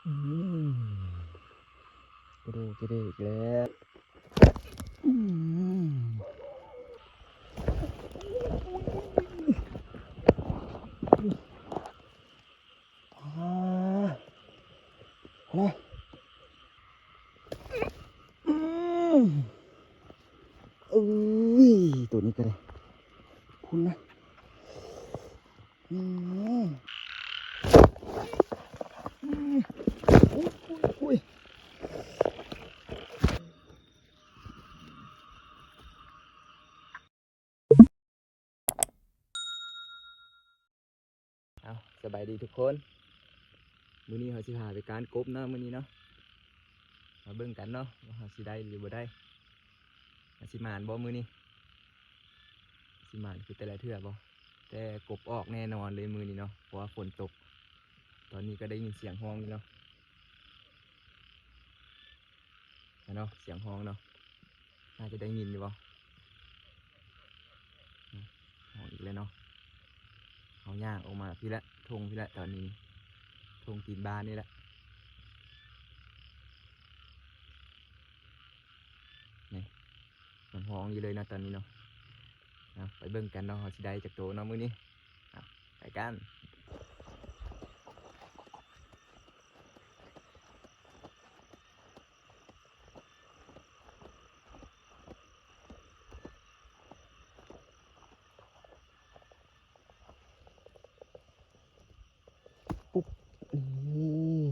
ອືມ ກະໂດກກະເດກແລ້ວ. ອືມ ອາ ນະ ອືມ ເອີຍ ໂຕນີ້ກະໄດ້ ພຸ້ນນະ. ອືມ ອືມ ໂອ້ຍ ໂອ້ຍ ໂອ້ຍ. ເອົາ ສະບາຍດີທຸກຄົນ, ມື້ນີ້ເຮົາຊິພາໄປການກົບເນາະ ມື້ນີ້ເນາະ. ມາເບິ່ງກັນເນາະ ວ່າເຮົາຊິໄດ້ຫຼືບໍ່ໄດ້, ວ່າຊິໝານບໍ່ມື້ນີ້, ຊິໝານຄືແຕ່ລະເທື່ອບໍ່. ແຕ່ກົບອອກແນ່ນອນເລີຍມື້ນີ້ເນາະ ເພາະວ່າຝົນຕົກ. ຕອນນີ້ກໍໄດ້ຍິນສຽງຮ້ອງຢູ່ເນາະ. ແລ້ວເນາະ ສຽງຮ້ອງເນາະ ໜ້າຈະໄດ້ຍິນຢູ່ບໍ່? ຮ້ອງອີກແລ້ວເນາະ. ເຮົາຍ່າງອອກມາພີ້ແຫຼະ ທົ່ງພີ້ແຫຼະ ຕອນນີ້ທົ່ງຕີນບ້ານນີ້ແຫຼະ. ນີ້ ມັນຮ້ອງຢູ່ເລີຍເນາະຕອນນີ້ເນາະ. ເອົາ ໄປເບິ່ງກັນເນາະ ເຮົາຊິໄດ້ຈັກໂຕເນາະມື້ນີ້. ເອົາ ໄປກັນ. ປຸບ ນີ້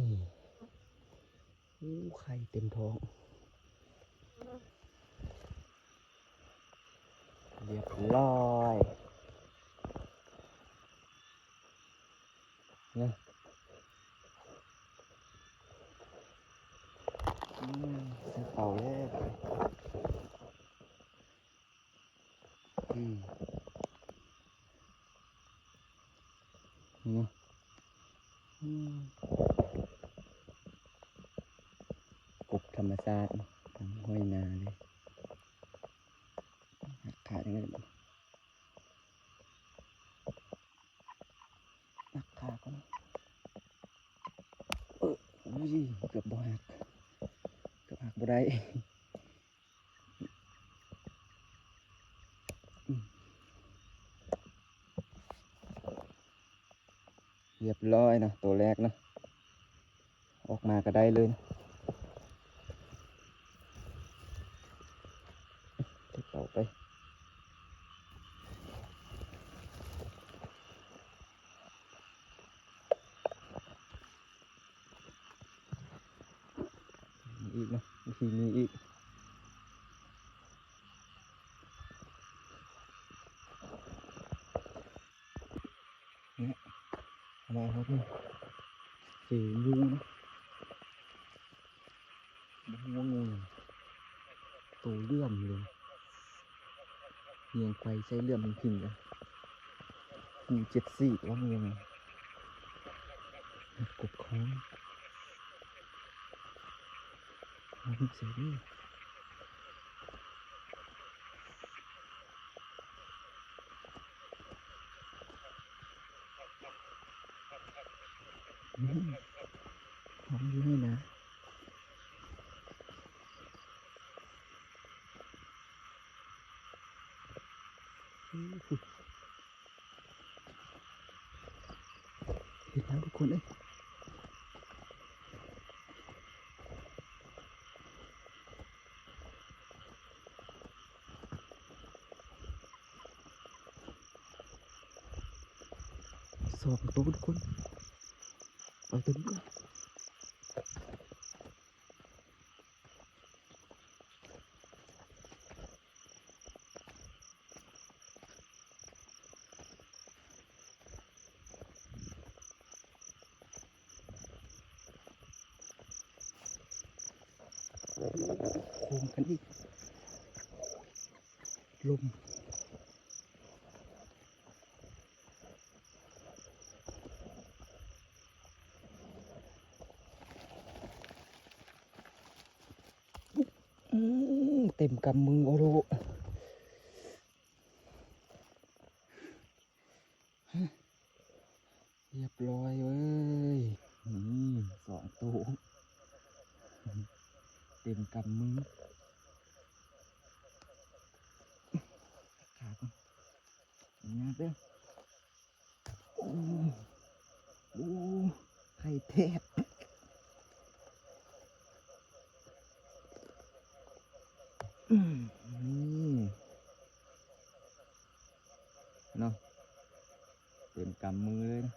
ໂອ້ ໄຂ່ເຕັມທ້ອງ. ຮຽບຮ້ອຍ ນະ. ອືມ ໃສ່ເປົາແລ້ວ. ອືມ ນີ້ເນາະ. ອືມ ກົບທຳມະຊາດເນາະ ຕາມຫ້ວຍນາເລີຍ. ຫັກຂາຈັ່ງໃດ ຫັກຂາກ່ອນ. ເອີ ໂອ້ຍ ເກືອບບໍ່ຫັກ ເກືອບຫັກບໍ່ໄດ້. ອືມ ຮຽບຮ້ອຍເນາະ ໂຕແລກເນາະ ອອກມາກະໄດ້ເລີຍ. ເກັບເອົາໄປ. ອີກເນາະ ມີອີກ. ນີ້ ມາຮອດນີ້ ເຈອງູເນາະ. ບໍ່ຮູ້ວ່າງູຫຍັງ ໂຕເຫຼື້ອມເລີຍ ຍຽງໄຟໃສ່ເຫຼື້ອມພິງໆ ເລີຍ. ງູເຈັດສີກວ່າງູຫຍັງ ກົບຄ້ອງ. ອືມ ຫ້ອງຢູ່ໃນນາ. ເຫັນແລ້ວທຸກຄົນເອີຍ. ສອງໂຕທຸກຄົນ ເອົາໂຕນີ້ກ່ອນ. ໂຄ້ງກັນອີກ ລົມ. ອືມ ເຕັມກຳມືໂອໂລ. ຮຽບຮ້ອຍເວີຍ. ອືມ ສອງໂຕ ກຳມື ຂາກ່ອນ ຍາກເດີ້. ໂອ້ ໂອ້ ໄຂ່ແຕກ. ອືມ ນີ້ເນາະ ເຕັມກຳມືເລີຍນະ.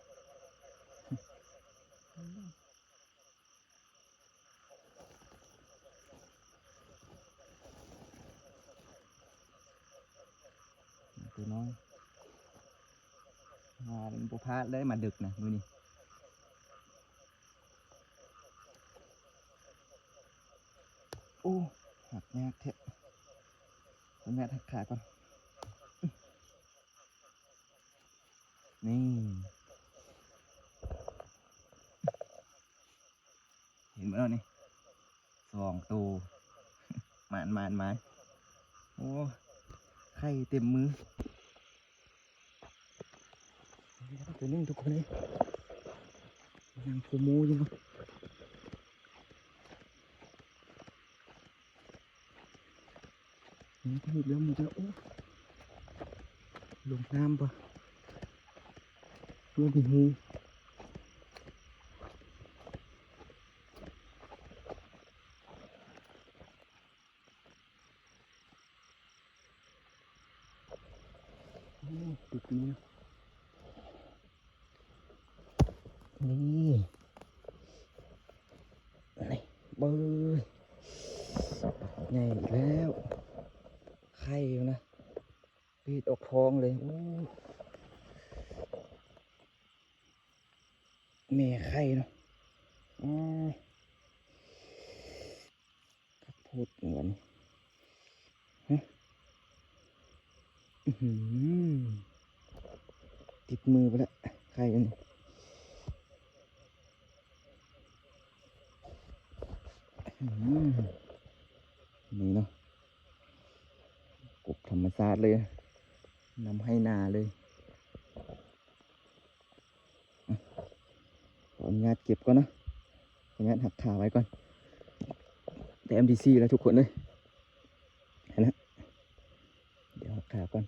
ຕົວນ້ອຍ ຫາບໍ່ພາດເລີຍ ມາດຶກນະມື້ນີ້. ໂອ້ ຫັກຍາກແທ້ ຂໍອະນຸຍາດຫັກຂາກ່ອນ. ນີ້ ເຫັນບໍ່ເນາະນີ້ ສອງໂຕ ໝານໆໆ. ໂອ້ ໄຂ່ເຕັມມື ຕົວໜຶ່ງທຸກຄົນເອີຍ ຍັງໂຄໂມຢູ່ເນາະ. ນີ້ ມຸດແລ້ວ ມຸດແລ້ວ. ໂອ້ ລົງນ້ຳບໍ່? ໂອ້ ມີຮູ. ໂອ້ ຕິດນີ້ ນີ້ ນີ້ ເບິ່ງ ໃຫຍ່ອີກແລ້ວ ໄຂ່ນະ ປີດອອກທ້ອງເລີຍ. ໂອ້ ແມ່ໄຂ່ເນາະ ອືມ. ຄັກໂພດ ຫວານ ຫຶ ອືຫື ຕິດມືໄປແລ້ວ ໄຂ່ອັນນີ້ ອືຫື ນີ້ເນາະ ກົບທຳມະຊາດເລີຍ ນຳໄຮ່ນາເລີຍ. ຂໍອະນຸຍາດເກັບກ່ອນເນາະ ຂໍອະນຸຍາດຫັກຂາໄວ້ກ່ອນ. ແຕ້ມທີສີ່ແລ້ວທຸກຄົນເອີຍ ຫັ້ນນະ ດຽວຫັກຂາກ່ອນ.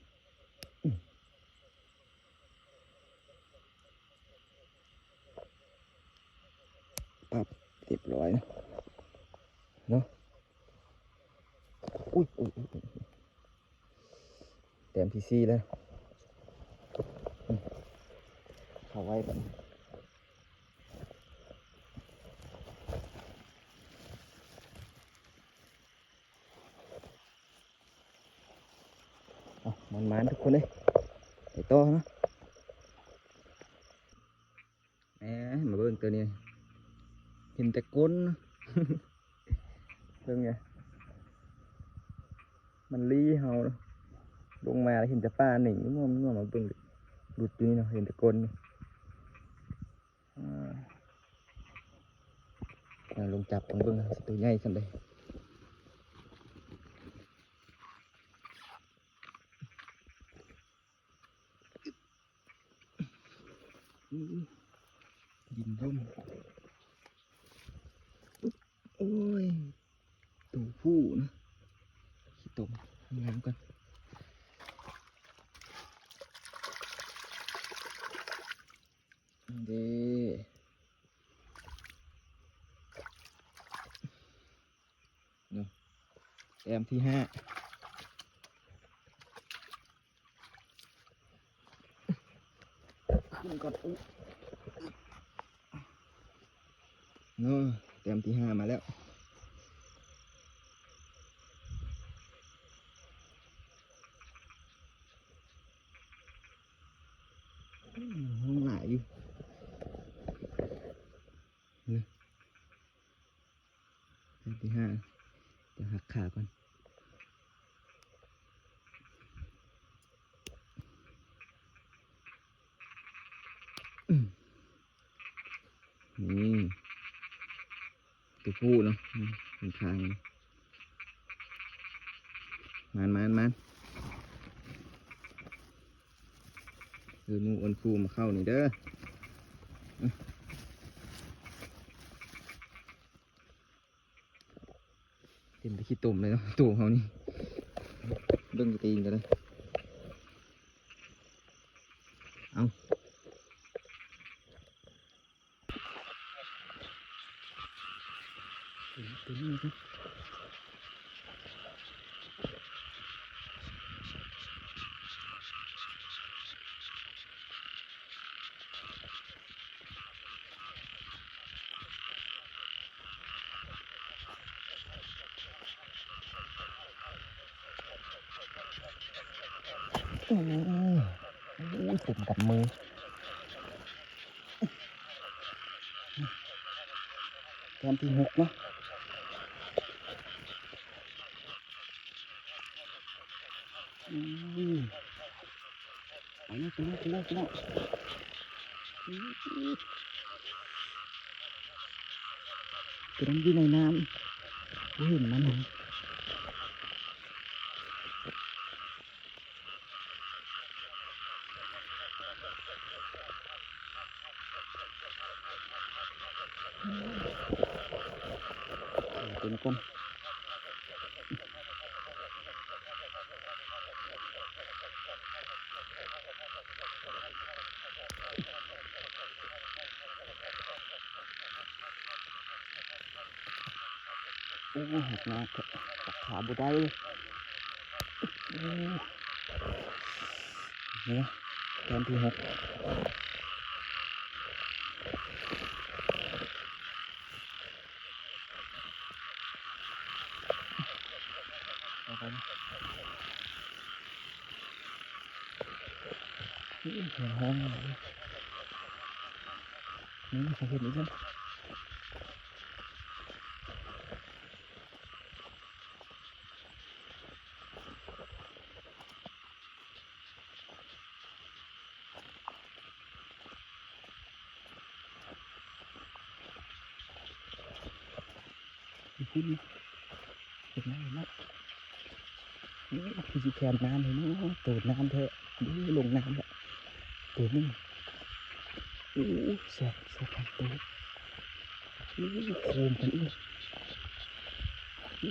ປັບ ຮຽບຮ້ອຍເນາະ ເນາະ. ອຸ້ຍ ອຸ້ຍ ອຸ້ຍ ອຸ້ຍ ແຕ້ມທີສີ່ແລ້ວ ອືມ ເຂົ້າໄວ້ບັດນີ້. ເອົາ ໝານໆ ທຸກຄົນເອີຍ ໄປຕໍ່ເນາະ. ແໝ ມາເບິ່ງຕົວນີ້ ເຫັນແຕ່ກົ້ນ ເບິ່ງແໝ ມັນລີ້ເຮົາເນາະ ລົງມາແລ້ວເຫັນແຕ່ປາໜິງ ງວມໆ ມາເບິ່ງ ຫຼຸດຢູ່ນີ້ເນາະ ເຫັນແຕ່ກົ້ນ. ອາ ເອົາລົງຈັບເບິ່ງ ເບິ່ງຊິໂຕໃຫຍ່ສ່ຳໃດ. ອືມ ດິນລົມ ໂອ້ຍ ໂຕຜູ້ນະ ຂີ້ຕົມ ງາມກ່ອນ ເດ້ ເນາະ ແຕ້ມທີຫ້າ ຂຶ້ນກ່ອນ ເນາະ ແຕ້ມທີຫ້າມາແລ້ວ ຫ້ອງຫຼາຍຢູ່ ນີ້ ແຕ້ມທີຫ້າ ດຽວຫັກຂາກ່ອນ ອືມ ນີ້ ຕົວຜູ້ເນາະ ອືມ ຂ້າງໆ ມານໆ ມານ ເອີ້ນໝູ່ເອີ້ນຄູ່ມາເຂົ້ານີ້ເດີ້ ອືມ. ເຕັມແຕ່ຂີ້ຕົມເລີຍເນາະ ໂຕເຮົານີ້ ເບິ່ງຕີນກໍໄດ້ ເອົາ. ໂອ້ຍ ໂອ້ຍ ເຕັມກຳມື ແຕ້ມທີຫົກເນາະ ອືມ ໄປແລ້ວ ໄປແລ້ວ ໄປແລ້ວ ໄປແລ້ວ ອືມ ຕົວນັ້ນຢູ່ໃນນ້ຳ ບໍ່ເຫັນມັນ. ເປັນຄົນ ໂອ້ ຍາກແທ້ ປາກຂາບໍ່ໄດ້ເລີຍ ໂອ້ ນີ້ນະ ຕອນທີຫົກ ເອົາໄປ ໂອ້ ເຫັນຫ້ອງ ນີ້ ເຂົາເຮັດອີ່ຫຍັງ? ຢູ່ພຸ້ນ ເຫັນແລ້ວ ເຫັນແລ້ວ ໂອ້ ຄືຊິແຄມນ້ຳເລີຍເນາະ ໂຕນ້ຳແທ້ ເດ້ ລົງນ້ຳແລ້ວ ໂຕໜຶ່ງ ໂອ້ ສອງ ສອງໂຕ ໂອ້ ໂຄມກັນອີກ ໂອ້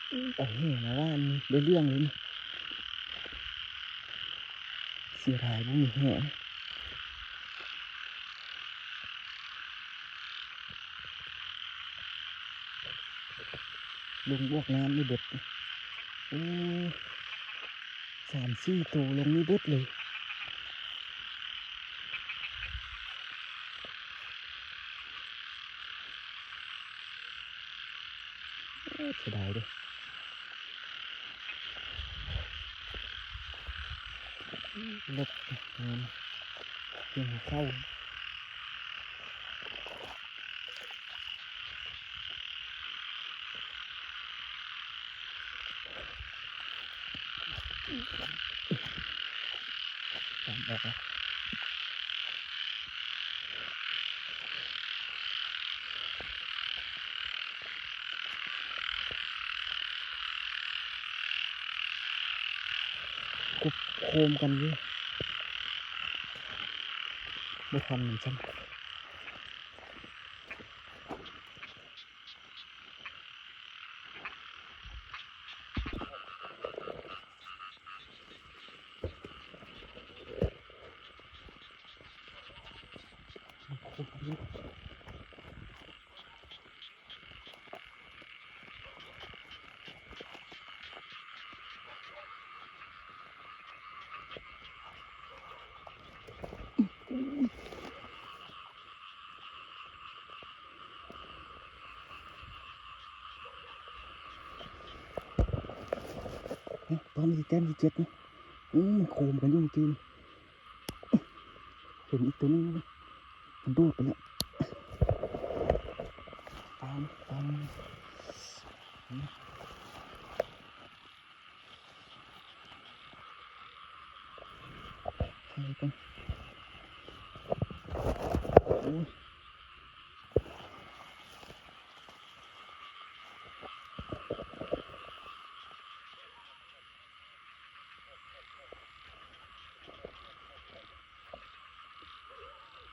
ໂອ້ ເອົາແຫມາຫວ່ານນີ້ ໄດ້ເລື່ອງເລີຍນີ້ ເສຍດາຍບໍ່ມີແຫ ລົງບວກນ້ຳນີ້ເບິດ ໂອ້ ສາມສີ່ໂຕລົງນີ້ເບິດເລີຍ ໂອ້ ເສຍດາຍເດ້ ລົບ ເອີ ເຮັດໃຫ້ເຊົາ. ກົບໂຄມກັນຢູ່ ບໍ່ທັນມັນຊ້ຳ. ຕອນນີ້ແຕ້ມທີເຈັດນະ ອືມ ມັນໂຄມກັນຢູ່ເມື່ອກີ້ນີ້ ເຫັນອີກໂຕໜຶ່ງ ມັນໂດດໄປແລ້ວ ຕາມ ຕາມ ໃສ່ກ່ອນ ໂອ້ຍ. ໂ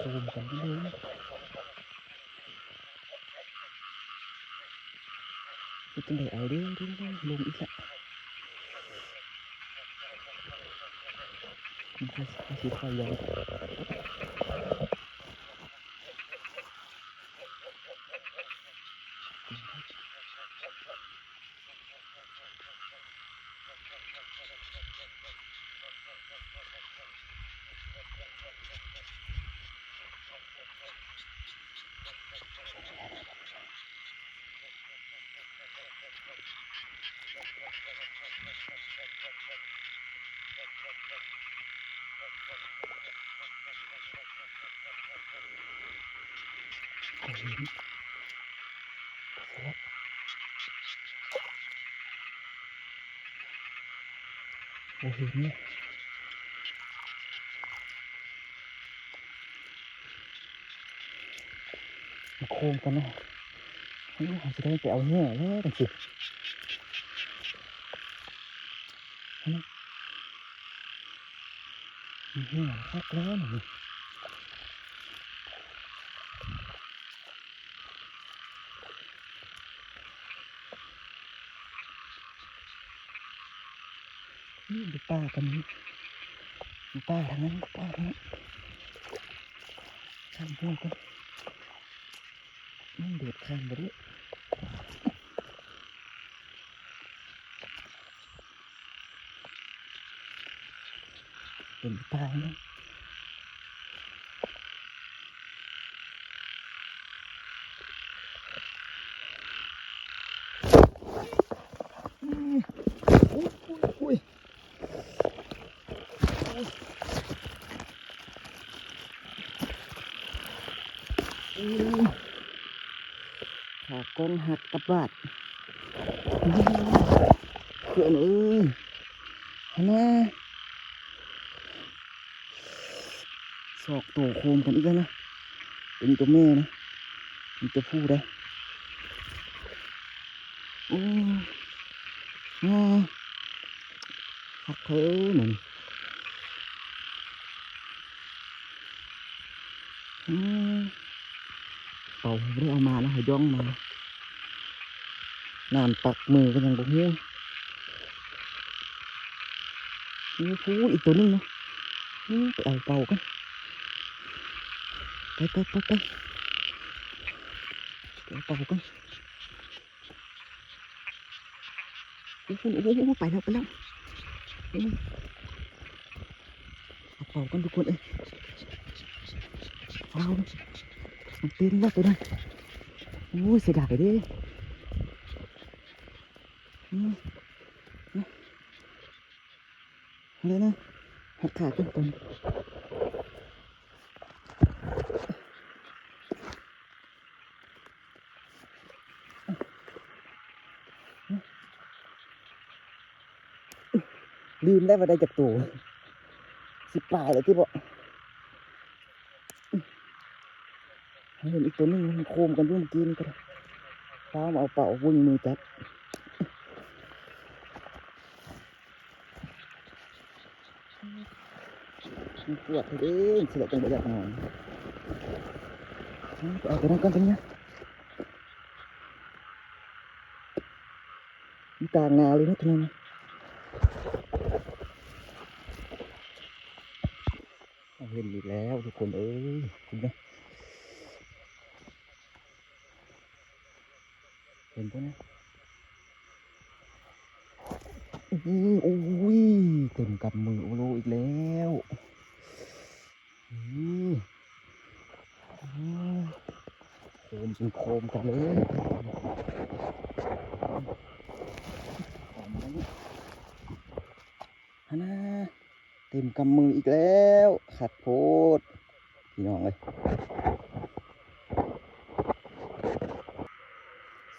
ໂຮມກັນເລີຍ ເຮັດຈັ່ງໃດເອົາເດີ ລົງອີກລະ ມັນຄືຊິເຂົ້າຢາກ. ມາໂຄມກັນເນາະ ເຮົາຊິໄດ້ໄປເອົາແຮ່ແລ້ວຈັ່ງຊີ້ ແຮ່ຄັກແລ້ວນີ້. ນີ້ ຢູ່ປ່າກໍມີ ຢູ່ປ່າທາງນັ້ນ ປ່າທາງນັ້ນ ຂ້າມຫ້ວຍກ່ອນ ມັນໂດດຂ້າມບໍ່ໄດ້. ເປັນປາເນາະ ໂອ້ຍ ໂອ້ຍ ໂອ້ຍ ໂອ້ຍ ຂາກ້ອງຫັກກັບບາດ ເພື່ອນເອີຍ ຫັ້ນນະ ສອງໂຕໂຄມກັນອີກແລ້ວນະ ເປັນໂຕແມ່ນະ ເປັນໂຕຜູ້ໄດ໋ ໂອ້ ອາ ຄັກແທ້ນີ້ ອືມ ເປົາບໍ່ໄດ້ເອົາມານະ ເຮົາຢ່ອງມາ ນ້ຳປັກມືກໍຍັງບໍ່ຮູ້ ໂອ້ ພຸ້ນອີກໂຕໜຶ່ງເນາະ ອືມ ໄປເອົາເປົາກ່ອນ ໄປ ໄປ ໄປ ໄປ ໄປເອົາເປົາກ່ອນ. ໂອ້ໂຫ ໂອ້ໂຫ ໄປແລ້ວ ໄປແລ້ວ ເອົາເປົາກ່ອນທຸກຄົນເອີຍ ເອົາ ມັນເຕັ້ນແລ້ວໂຕນັ້ນ ໂອ້ຍ ເສຍດາຍເດ້ ອືມ ເອົາເລີຍນະ ຮັດຂາກ່ອນ ລືມແລ້ວວ່າໄດ້ຈັກໂຕ ສິບປາຍແລ້ວຕິເບາະ ເຫັນອີກໂຕໜຶ່ງ ມັນໂຄມກັນຢູ່ເມື່ອກີ້ນີ້ກໍໄດ້ ຟ້າວມາເອົາເປົາ ວຶ່ງມືຈັບ. ມັນປວດເດ້ ຊິແຫຼະ ຈັ່ງບໍ່ຢາກນອນ ໄປເອົາຕົວນັ້ນກ່ອນ ຕົວນີ້ ຢູ່ກາງນາເລີຍເນາະ ຕົວນັ້ນນະ ເຫັນອີກແລ້ວທຸກຄົນເອີຍ ເຫັນບໍ່ນະ? ໂອ້ຍ ເຕັມກຳມືໂອໂລອີກແລ້ວ ໂອ້ຍ ໂຄມເປັນໂຄມກັນເລີຍ ຫັ້ນນະ ເຕັມກຳມືອີກແລ້ວ ຄັກໂພດ ພີ່ນ້ອງເອີຍ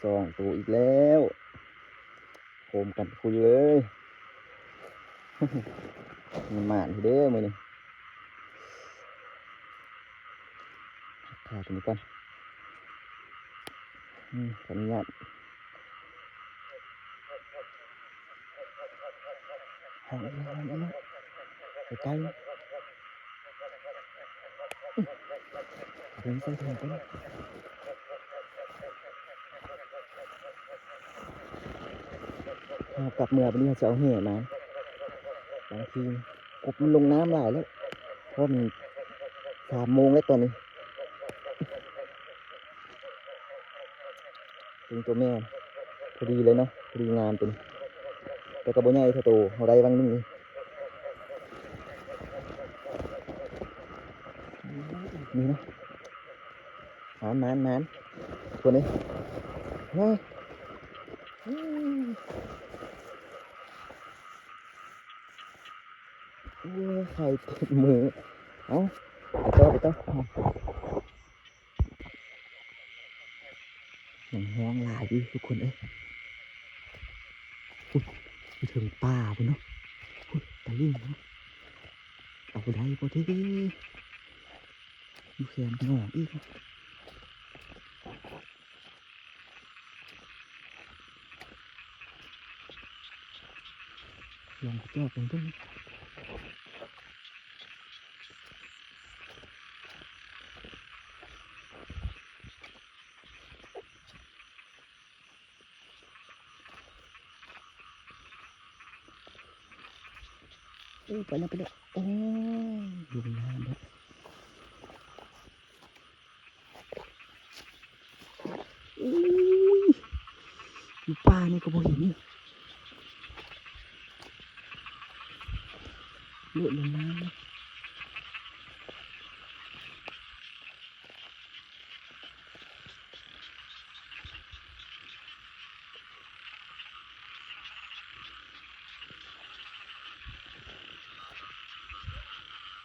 ສອງໂຕອີກແລ້ວ ໂຄມກັນຄຸຍເລີຍ ມັນໝານເດ້ມື້ນີ້ ຂາຕົວນີ້ກ່ອນ ອືມ ຂໍອະນຸຍາດ ໃຫ້ເອົາ ໃຫ້ເອົາ ໃກ້ໆ ອືມ ເພິ່ນໃສ່ຖົງກ່ອນ ເຮົາກັບເມືອບາດນີ້ ເຮົາຊິເອົາແຫມາ ບາງທີກົບມັນລົງນ້ຳຫຼາຍແລ້ວ ເພາະມັນສາມໂມງແລ້ວຕອນນີ້. ເປັນຕົວແມ່ ພໍດີເລີຍເນາະ ພໍດີງາມຕົວນີ້ ແຕ່ກໍບໍ່ໃຫຍ່ເທົ່າໂຕເຮົາໄດ້ຫວ່າງໜຶ່ງນີ້ ນີ້ເນາະ. ໝານ ໝານ ໝານ ຕົວນີ້ ເຮີ້ຍ ໂອ້ຍ ໄຂ່ເຕັມມື ເອົ້າ ໄປຕໍ່ ໄປຕໍ່. ຍັງແຮງຫຼາຍຢູ່ທຸກຄົນເອີຍ ພຸ້ນ ຢູ່ເທິງປ່າພຸ້ນເນາະ ພຸ້ນ ຕາລິງເນາະ ເອົາໄດ້ບໍ່ເດ້ ຢູ່ແຄມໜອງອີກ ລອງໄປຈອດເບິ່ງເບິ່ງ. ໂອ້ ໄປແລ້ວ ໄປແລ້ວ ໂອ້ຍ ລົງນ້ຳແລ້ວ ໂອ້ຍ ຢູ່ປ່ານີ້ກໍບໍ່ເຫັນ ໂດດລົງນ້ຳ.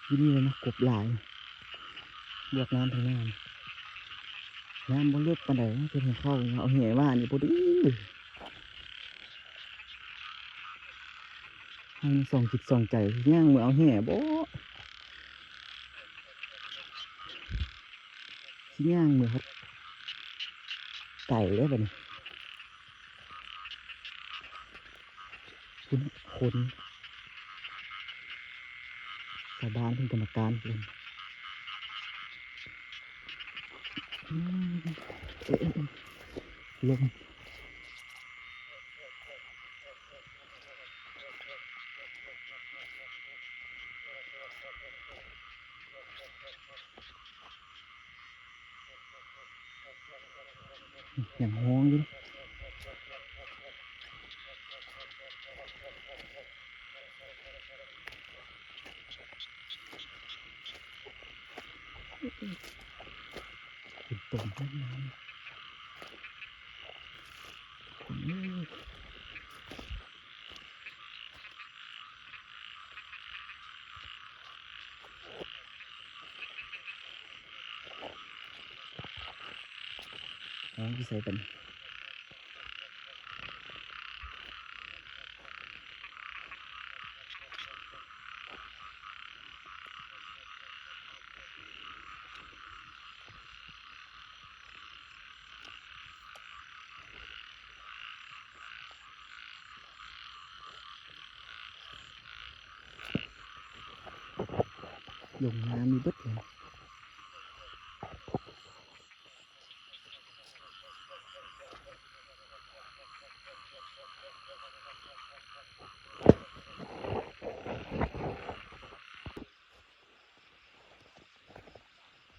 ຢູ່ນີ້ແຫຼະເນາະ ກົບຫຼາຍ ລວກນ້ຳທາງໜ້ານີ້ ນ້ຳບໍ່ເລິກປານໃດ ເພິ່ນໃຫ້ເຂົ້າ ເອົາແຫຫວ່ານນີ້ພໍດີ. ໃຫ້ສອງຈິດສອງໃຈ ຊິຍ່າງເມືອເອົາແຫບໍ່ ຊິຍ່າງເມືອ ໄກເດ້ບັດນີ້ ພຸ້ນ ຄົນ ຊາວບ້ານເພິ່ນກຳມະການເພິ່ນ ອືມ ເອີ ເອີ ເອີ ລົມ. ຍັງຮ້ອງຢູ່ ເປັນຕົມແຮງງາມ ຄົນເອີຍ. ນ້ອງຢູ່ໃສບັດນີ້? ລົງນ້ຳມີເບິດເລີຍ.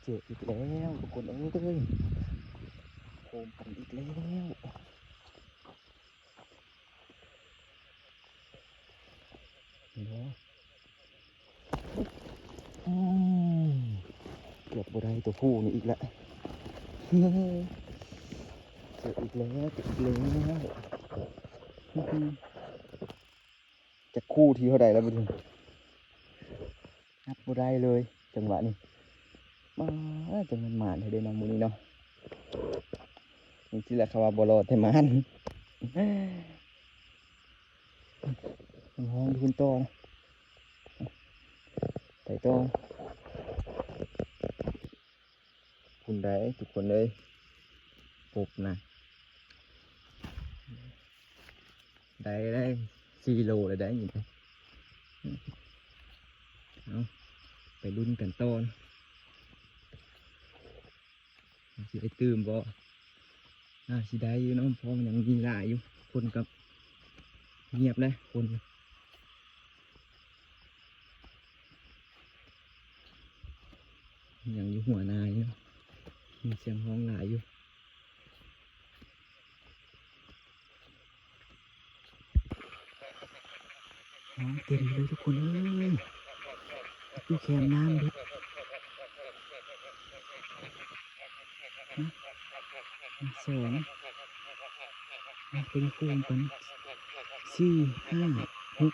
ເຈີອີກແລ້ວທຸກຄົນເອີຍ ໂຮມກັນອີກແລ້ວ ເຫັນບໍ່? ອືມ ເກືອບບໍ່ໄດ້ຕົວຜູ້ນີ້ອີກລະ ເຈີອີກແລ້ວ ເຈີອີກແລ້ວ ຈັກຄູ່ທີເທົ່າໃດແລ້ວບັດນີ້ ນັບບໍ່ໄດ້ເລີຍ ຈັງຫວະນີ້ ມາ ຈັ່ງມັນໝານແທ້ເດ້ເນາະ ມື້ນີ້ເນາະ ຈັ່ງຊີ້ແຫຼະ ເຂົາວ່າບໍ່ລໍແຕ່ໝານ ມັນຮ້ອງຢູ່ພຸ້ນຕໍ່ນະ ໄປຕໍ່. ພຸ້ນໃດ໋ທຸກຄົນເອີຍ ກົບນະ ໄດ້ ໄດ້ສີ່ໂລແລ້ວໄດ໋ນີ້ ເອົາ ໄປລຸ້ນກັນຕໍ່ນະ. ໄດ້ຕື່ມບໍ່? ໜ້າຊິໄດ້ຢູ່ເນາະ ເພາະມັນຍັງມີຫຼາຍຢູ່. ຄົນກໍງຽບເດ້ ຄົນ ຍັງຢູ່ຫົວນາຢູ່ເນາະ ມີສຽງຮ້ອງຫຼາຍຢູ່. ນ້ອງເຕັມເລີຍທຸກຄົນເອີຍ ຢູ່ແຄມນ້ຳເດ້ ນະ ນະ ສອງ ນະ ເປັນຄູ່ກັນ ສີ່ ຫ້າ ຫົກ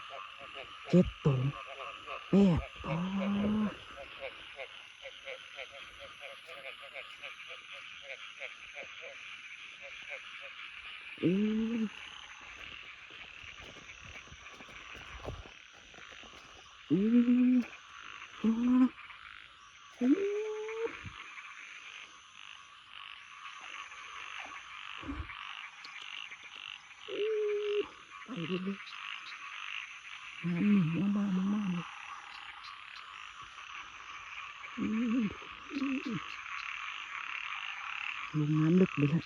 ເຈັດໂຕ ແປດ ອໍ. ອືມ ອືມ ອືມ ໄປເລີຍ ງາມນີ້ ງາມໆ ງາມໆ ອືມ ລົງນ້ຳເລິກເລີຍລະ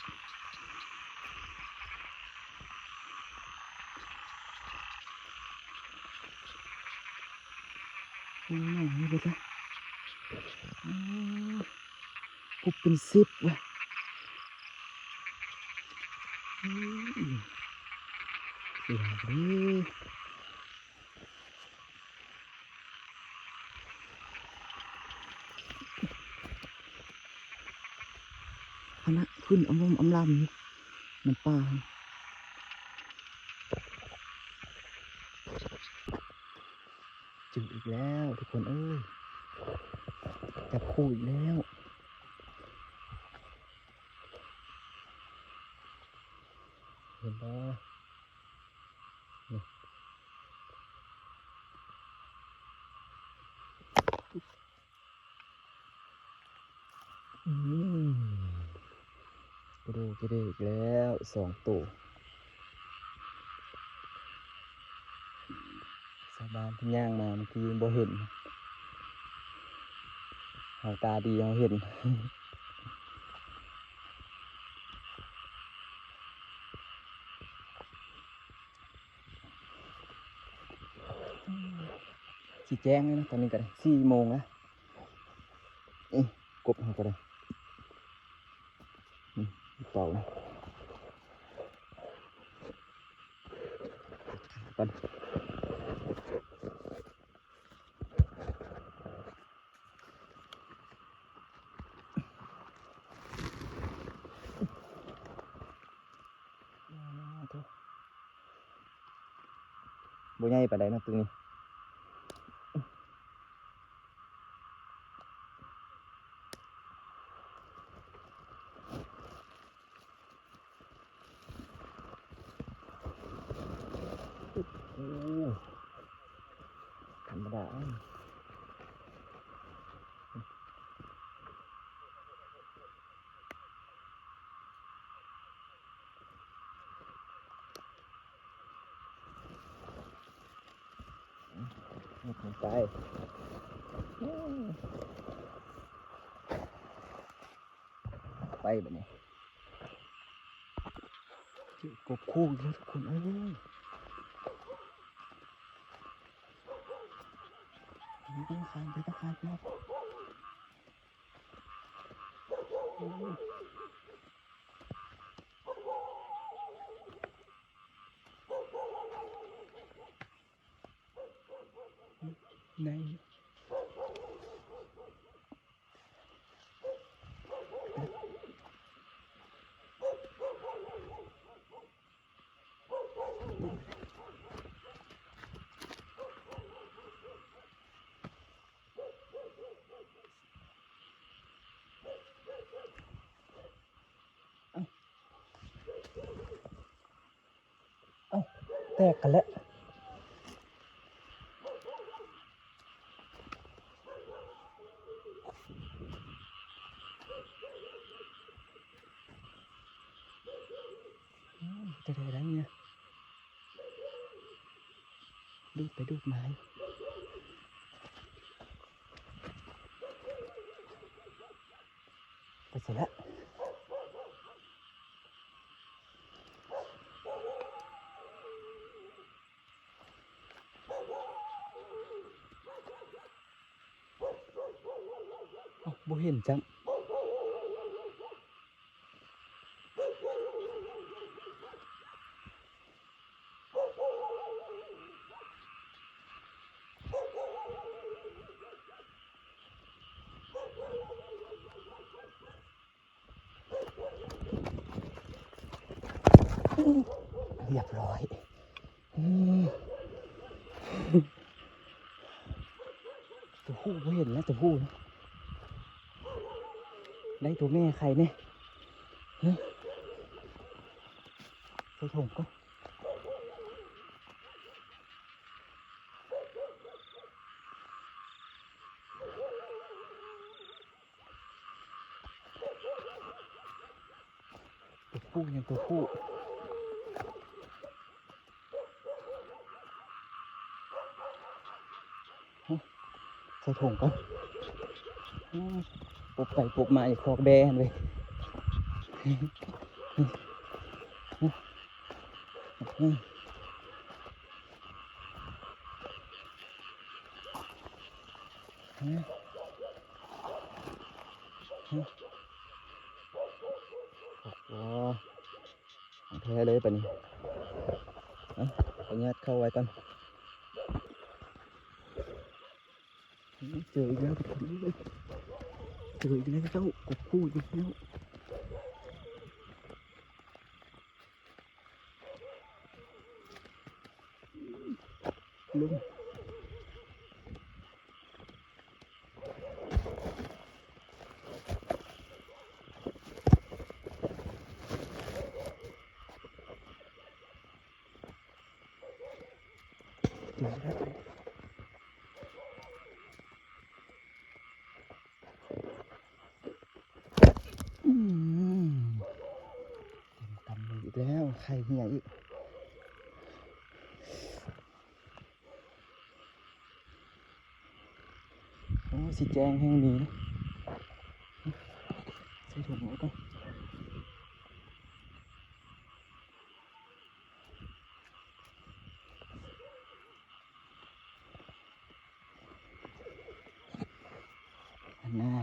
ລົງນ້ຳເລິກເລີຍລະ ອືມ ກົບເປັນສິບວ່າ ອືມ ເອີ ຫັ້ນນະ ຂຶ້ນອຳລົມອຳລຳຢູ່ ນ້ຳປ່າ ເຈີອີກແລ້ວທຸກຄົນເອີຍ ຈັບຄູ່ອີກແລ້ວ ເຫັນບໍ່? ນີ້ ອືມ ກະດູກກະດິກແລ້ວສອງໂຕ ຊາວບ້ານເພິ່ນຍ່າງມາເມື່ອກີ້ບໍ່ເຫັນ ເຮົາຕາດີເຮົາເຫັນ. ຊິແຈ້ງແລ້ວນະ ຕອນນີ້ກໍໄດ້ສີ່ໂມງແລ້ວ ເອີ ກົບເຮົາກໍໄດ້ ອືມ ເປົ່ານະ ຂ້າກ່ອນ. ບໍ່ໃຫຍ່ປານໃດເນາະ ໂຕນີ້ ໂອ້ ທຳມະດາ ໄປ ໄປບາດນີ້ ເຈີກົບຄູ່ອີກແລ້ວທຸກຄົນເອີຍ ໄປທາງຄານ ໄປທາງຄານ ພີ່ນ້ອງ. ໄດ້ ເອົ້າ ແຕກກັນແລ້ວ ອືມ ເປັນຈັ່ງໃດລະນີ້ນະ ດູດໄປດູດມາຢູ່. ໄປໃສລະ? ບໍ່ເຫັນຊ້ຳ. ຮຽບຮ້ອຍ. ອືມ ຕົວຜູ້ບໍ່ເຫັນນະ ຕົວຜູ້ນະ. ໄດ້ຕົວແມ່ໄຂ່ແດ່. ຮະ ໃສ່ຖົງກ່ອນ. ຕົວຜູ້ ຍັງຕົວຜູ້. ໃສ່ຖົງກ່ອນ. ປົບໄປປົບມາຢູ່ຄອກແບ້ຫັ້ນເວີຍ. ໂອ້ໂຫ ຂອງແທ້ເລີຍປານນີ້. ເອົາ ຂໍອະນຸຍາດເຂົ້າໄວ້ກ່ອນ. ເຈີອີກແລ້ວທຸກຄົນເອີຍ ເຈີອີກແລ້ວ ເຈົ້າ ກົບຄູ່ອີກແລ້ວ. ລົງ. ອືມ ເຕັມກຳມືອີກແລ້ວ ໄຂ່ເຫື່ອອີກ. ໂອ້ ຊິແຈ້ງແຮງດີນະ. ໃສ່ຖົງໄວ້ກ່ອນ. ອັນນ່າ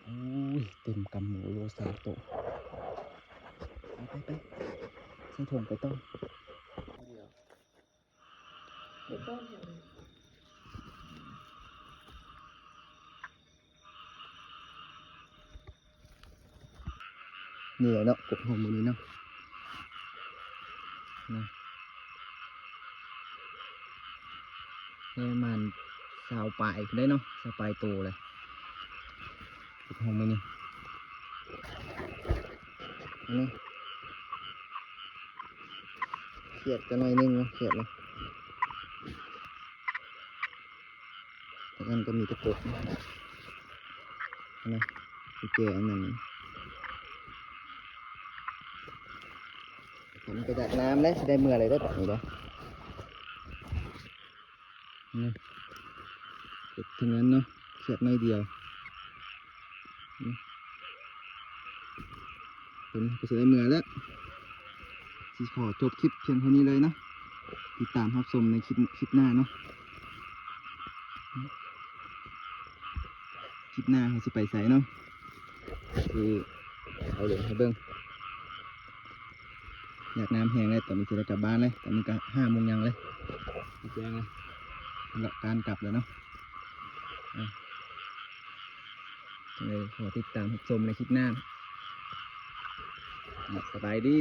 ໂອ້ຍ ເຕັມກຳມືໂລ ສາມໂຕ. ໄປ ໄປ ໃສ່ຖົງໄປຕໍ່. ນີ້ແຫຼະເນາະ ກົບເຮົາມື້ນີ້ເນາະ ນະ ໄດ້ປະມານຊາວປາຍພຸ້ນເດ້ເນາະ ຊາວປາຍໂຕແຫຼະ ກົບເຮົາມື້ນີ້. ອັນນີ້ຂຽດກໍໜ້ອຍໜຶ່ງເນາະ ຂຽດເນາະ. ອັນນັ້ນກໍມີແຕ່ກົບນະ ນະ ໄປແກ່ອັນນັ້ນ. ມັນກໍຢາກນ້ຳແຫຼະ ຊິໄດ້ເມືອແລ້ວເດ້ ບາດນີ້ເດ້. ນີ້ ເກັບທັງນັ້ນເນາະ ຂຽດໜ້ອຍດຽວ. ນີ້ ຕົວນີ້ກໍຊິໄດ້ເມືອແລ້ວ. ຊິຂໍຈົບຄລິບພຽງເທົ່ານີ້ເລີຍເນາະ. ຕິດຕາມຮັບຊົມໃນຄລິບ ຄລິບໜ້າເນາະ. ຄລິບໜ້າເຮົາຊິໄປໃສເນາະ ຄືເອົາລົງໃຫ້ເບິ່ງ. ຢາກນ້ຳແຮງແລ້ວ ຕອນນີ້ຊິໄດ້ກັບບ້ານແລ້ວ ຕອນນີ້ກໍຫ້າໂມງຫຍັງແລ້ວ ແຈ້ງແລ້ວ ເລາະການກັບແລ້ວເນາະ. ເອີ ຂໍຕິດຕາມຮັບຊົມໃນຄລິບໜ້າ. ສະບາຍດີ.